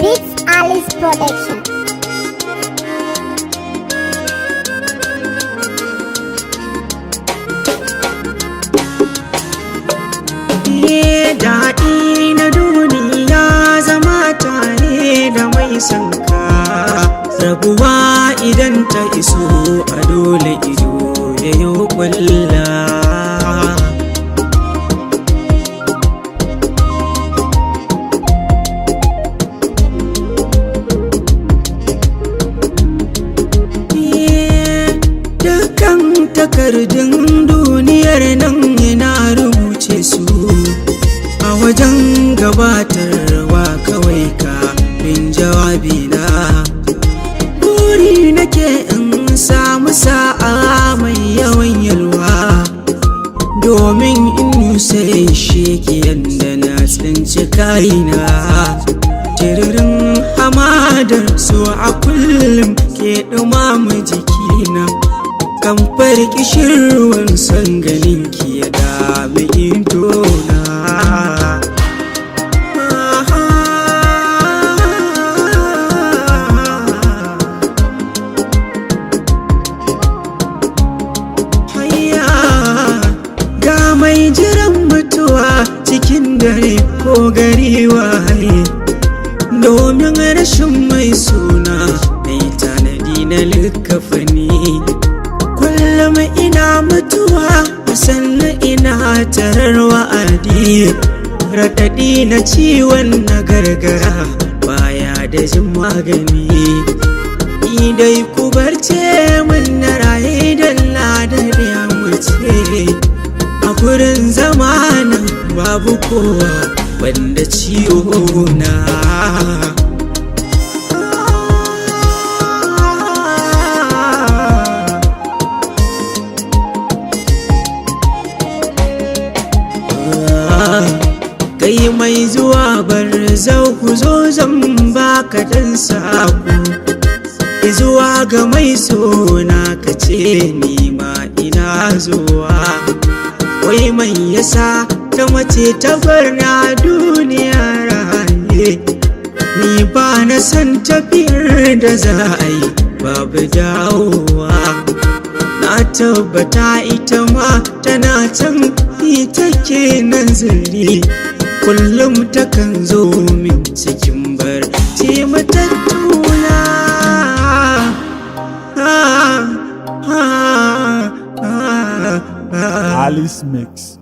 Beats Alice Production. Daɗi na duniya zama tare da mai sanka, rabuwa idan ta iso a dole ido ya yi ƙwalla. Dukkan takardun duniyar nan yana rubuce su a wajen gabatarwa kawai kafin jawabina. Buri nake in samu sa'a mai yawan yalwa, domin in nusa sheki yadda na tsinci kaina. Tiririn hamadar so a kullum ke ɗumama jikina, kamfar kishirwan son ganin ki ya dami idona. Hayya, ga mai jiran mutuwa cikin dare ko gari waye, domin rashin mai suna mai tanadi na likafani. Kullum ina mutuwa, a sannu ina tarar wa'adi. Raɗaɗi na ciwon na gargara baya da jin magani. Ni dai ku barce min na raye dan ladar ya wuce. A gurin zamana babu kowa banda ciwo na. Kai mai zuwa bar zau ku zo, zan baka dan sako zuwa ga mai sona, ka ce ni ma ina zuwa. Wai mai yasa ta mace ta bar na duniya raye? Ni ba na san tafiyar da za a yi babu dawowa. Na tabbata ita ma tana can, ita ke nazari. Kullum takan zo min cikin barci matattuna. Alice Mix.